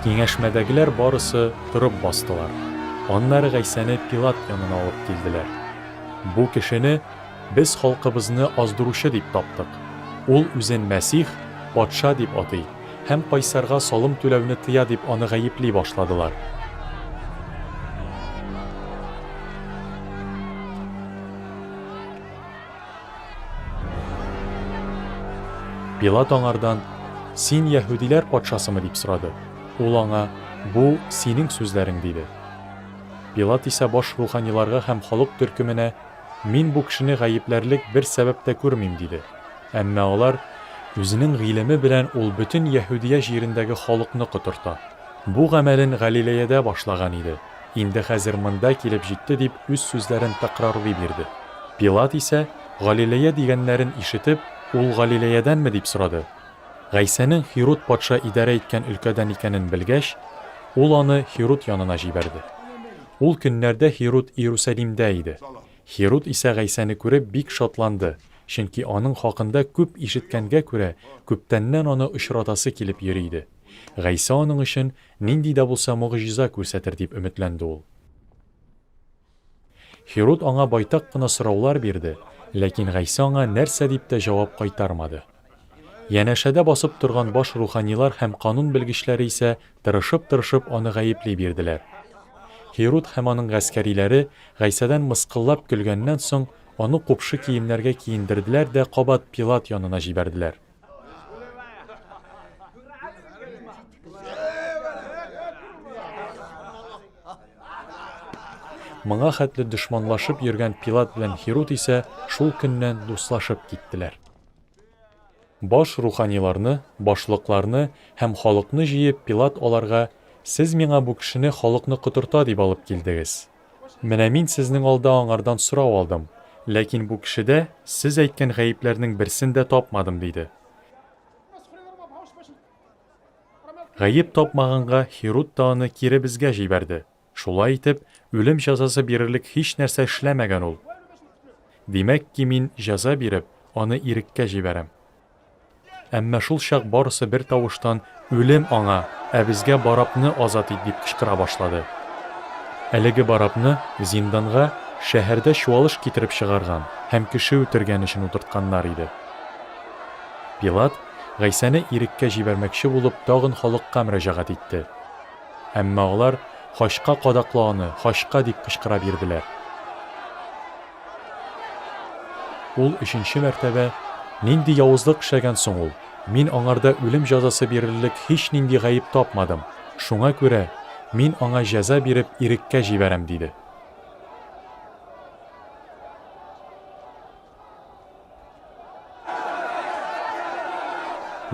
Киңәшмәдәгеләр барысы торып бастылар. Аннары Гайсәне Пилат янына алып килделәр. Бу кешене без халкыбызны аздыручы дип таптык. Ул үзен Мәсих, патша дип атый һәм кайсарга салым түләүне тыя дип аны гаепли башладылар. Пилат аңардан, Син яһүдиләр патшасымы? дип сорады. Ул аңа, Бу, синең сүзләрең, диде. Пилат исә баш руханиларга һәм халык төркеменә, Мин бу кешене гаепләрлек бер сәбәп тә күрмим, диде. Әмма алар, Үзенең гыйлеме белән ул бөтен Яһүдия җирендәге халыкны котырта. Бу гамәлен Галилеядә башлаган иде, инде хәзер монда килеп җитте, дип үз сүзләрен тәкрарлый бирде. Пилат исә, Галилея дигәннәрен ишетеп, Ул Галилеядәнме? дип сорады. Гайсәнең Һируд патша идарә иткән өлкәдән икәнен белгәч, ул аны Һируд янына җибәрде. Ул көннәрдә Һируд Иерусалимдә иде. Һируд исә Гайсәне күреп бик шатланды, чөнки аның хакында күп ишеткәнгә күрә, күптәннән аны очратасы килеп йөри иде. Гайсә аның өчен нинди дә булса могҗиза күрсәтер дип өметләнде ул. Һируд аңа байтак кына сораулар бирде, ләкин Гайсә аңа нәрсә дип тә җавап кайтармады. Янәшәдә басып торган баш руханилар һәм канун белгечләре исә тырышып-тырышып аны гаепли бирделәр. Һируд һәм аның гаскәриләре Гайсәдән мыскыллап көлгәннән соң, аны купшы киемнәргә киендерделәр дә кабат Пилат янына җибәрделәр. Моңа хәтле дошманлашып йөргән Пилат белән Һируд исә шул көннән дуслашып киттеләр. Баш руханиларны, башлыкларны һәм халыкны җыеп, Пилат аларга, Сез миңа бу кешене халыкны котырта дип алып килдегез. Менә мин сезнең алда аңардан сорау алдым, ләкин бу кешедә сез әйткән гаепләрнең берсен дә тапмадым, диде. Гаеп тапмаганга Һируд та аны кире безгә җибәрде. Шулай итеп, үлем җәзасы бирерлек һичнәрсә эшләмәгән ул. Димәк ки, мин, җәза биреп, аны иреккә җибәрәм. Әмма шул чак барысы бер тавыштан, Үлем аңа, ә безгә Барабны азат ит! дип кычкыра башлады. Әлеге Барабны зинданга шәһәрдә чуалыш китереп чыгарган һәм кеше үтергән өчен утыртканнар иде. Пилат, Гайсәне иреккә җибәрмәкче булып, тагын халыкка мөрәҗәгать итте. Әмма алар, Хачка кадакла аны, хачка! дип кычкыра бирделәр. Ул өченче мәртәбә, Нинди явызлык эшләгән соң ул? Мин аңарда үлем җәзасы бирерлек һичнинди гаеп тапмадым. Шуңа күрә, мин аңа җәза биреп, иреккә җибәрәм, диде.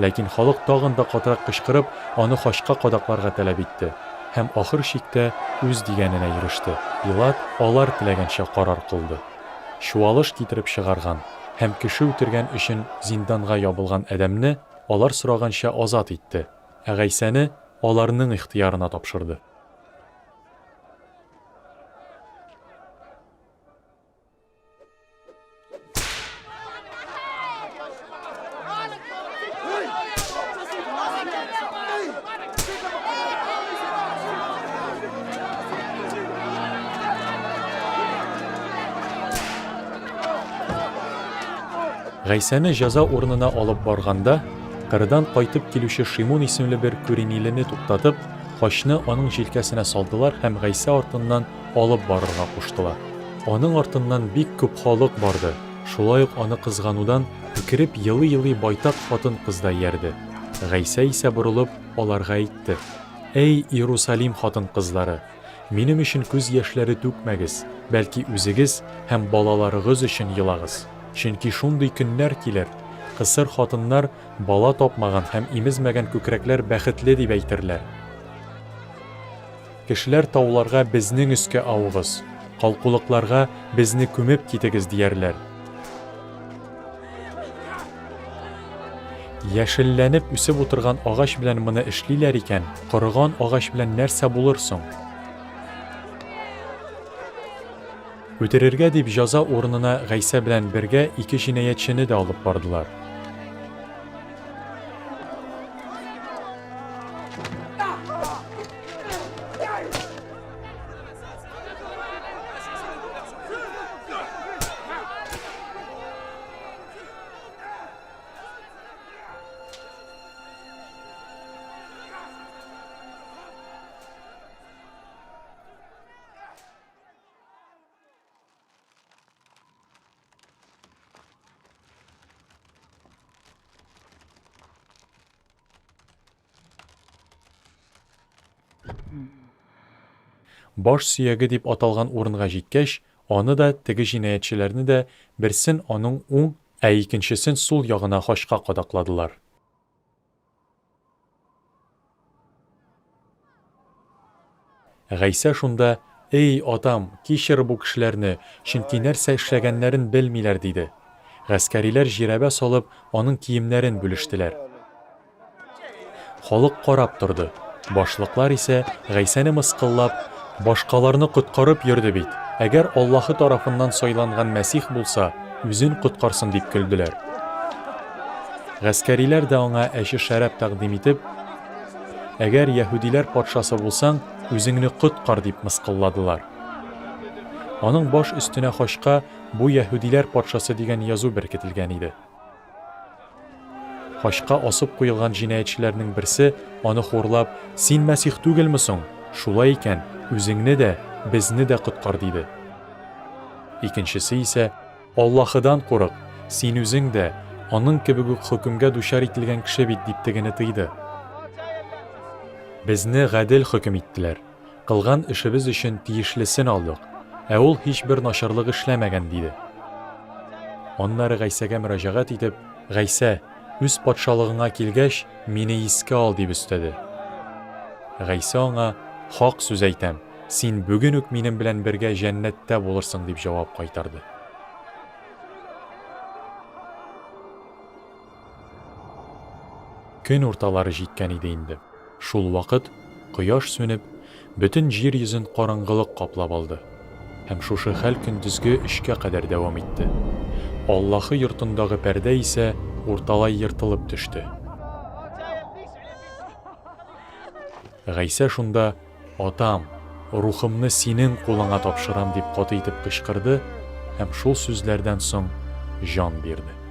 Ләкин халык тагын да катырак кычкырып, аны хачка кадакларга таләп итте һәм ахыр чиктә үз дигәненә иреште, Пилат алар теләгәнчә карар кылды. Чуалыш китереп чыгарган һәм кеше үтергән өчен зинданга ябылган адәмне алар сораганча азат итте, ә Гайсәне аларның ихтыярына тапшырды. Гайсәне җәза урынына алып барганда, кырдан кайтып килүче Шимун исемле бер күринилене туктатып, хачны аның җилкәсенә салдылар һәм Гайсә артыннан алып барырга куштылар. Аның артыннан бик күп халык барды, шулай ук аны кызганудан үкереп елый-елый байтак хатын-кыз да иярде. Гайсә исә борылып, аларга әйтте, Әй, Иерусалим хатын-кызлары, минем өчен күз яшьләре түкмәгез, бәлки үзегез һәм балаларыгыз өчен елагыз. Чөнки шундый көннәр килер, кысыр хатыннар, бала тапмаган һәм имезмәгән күкрәкләр бәхетле дип әйтерләр. Кешеләр тауларга безнең өскә авыгыз, калкулыкларга безне күмеп китегез диярләр. Яшелләнеп үсеп утырган агач белән моны эшлиләр икән, корыган агач белән нәрсә булыр соң? Үтерергә дип җаза урынына Гайсә белән бергә ике җинаятьчене дә алып бардылар. Баш сөяге дип аталган урынга җиткәч, аны да, теге җинаятьчеләрне дә, берсен аның уң, ә икенчесен сул ягына хачка кадакладылар. Гайсә шунда, Эй, Атам, кичер бу кешеләрне, чөнки нәрсә эшләгәннәрен белмиләр, диде. Гаскәриләр жирәбә салып, аның киемнәрен бүлештеләр. Халык карап торды. Башлыклар исә, Гайсәне мыскыллап, Башкаларны коткарып йөрде бит, әгәр Аллаһы тарафыннан сайланган Мәсих булса, үзен коткарсын, дип көлделәр. Гаскәриләр дә аңа әче шәраб тәкъдим итеп, Әгәр яһүдиләр патшасы булсаң, үзеңне коткар, дип мыскылладылар. Аның баш өстенә хачка Бу яһүдиләр патшасы дигән язу беркетелгән иде. Хачка асып куелган җинаятьчеләрнең берсе, аны хурлап, Син Мәсих түгелме соң? Шулай икән, үзеңне дә, безне дә коткар, диде. Икенчесе исә, Аллаһыдан курык, син үзең дә, аның кебек үк хөкемгә дучар ителгән кеше бит, дип тегене тыйды. Безне гадел хөкем иттеләр. Кылган эшебез өчен тиешлесен алдык, ә ул һичбер начарлык эшләмәгән, диде. Аннары Гайсәгә мөрәҗәгать итеп, Гайсә, үз патшалыгыңа килгәч, мине искә ал, дип өстәде. Гайсә аңа, Хак сүз әйтәм, син бүген үк минем белән бергә җәннәттә булырсың, дип җавап кайтарды. Көн урталары җиткән иде инде. Шул вакыт кояш сүнеп, бөтен җир йөзен караңгылык каплап алды. Һәм шушы хәл көндезге өчкә кадәр дәвам итте. Аллаһы йортындагы пәрдә исә урталай ертылып төште. Гайсә шунда, Атам, рухымны синең кулыңа тапшырам, дип каты итеп кычкырды һәм шул сүзләрдән соң җан бирде.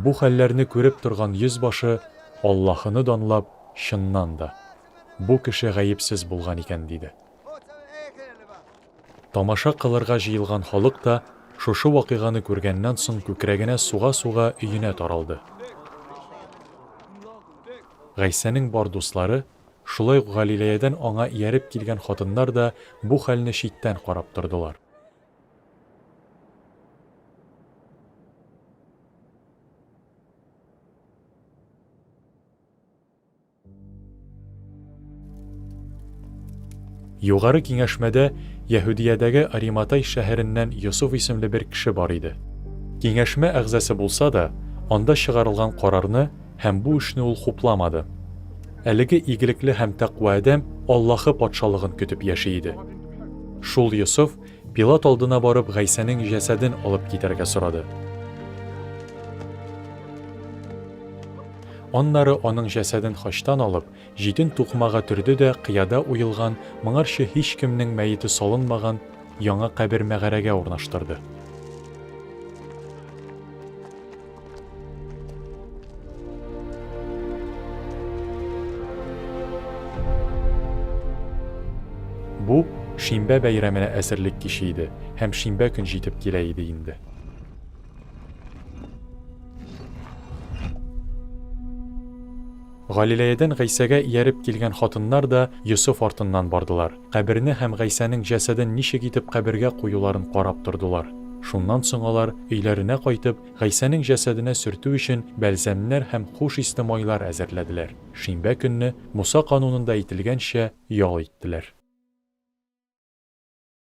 Бу хәлләрне күреп торган йөзбашы, Аллаһыны данлап, Чыннан да, бу кеше гаепсез булган икән, диде. Тамаша кылырга җыелган халык та шушы вакыйганы күргәннән соң күкрәгенә суга-суга өенә таралды. Гайсәнең бар дуслары, шулай ук Галиләядән аңа ияреп килгән хатыннар да бу хәлне читтән карап тордылар. Югары киңәшмәдә Яһүдиядәге Ариматай шәһәреннән Йосыф исемле бер кеше бар иде. Киңәшмә әгъзасы булса да, анда чыгарылган карарны һәм бу эшне ул хупламады. Әлеге игелекле һәм тәкъва адәм Аллаһы Патшалыгын көтеп яши иде. Шул Йосыф Пилат алдына барып Гайсәнең җәсәден алып китәргә сорады. Аннары аның җәсәден хачтан алып, җитен тукымага төрде дә кыяда уелган, моңарчы һичкемнең мәете салынмаган яңа кабер-мәгарәгә урнаштырды. Бу, шимбә бәйрәменә әзерлек киче иде һәм шимбә көн җитеп килә иде инде. Галиләядән Гайсәгә ияреп килгән хатыннар да Йосыф артыннан бардылар, каберне һәм Гайсәнең җәсәден ничек итеп кабергә куюларын карап тордылар. Шуннан соң алар, өйләренә кайтып, Гайсәнең җәсәденә сөртү өчен бәлзәмнәр һәм хуш исле майлар әзерләделәр. Шимбә көнне, Муса канунында әйтелгәнчә, ял иттеләр.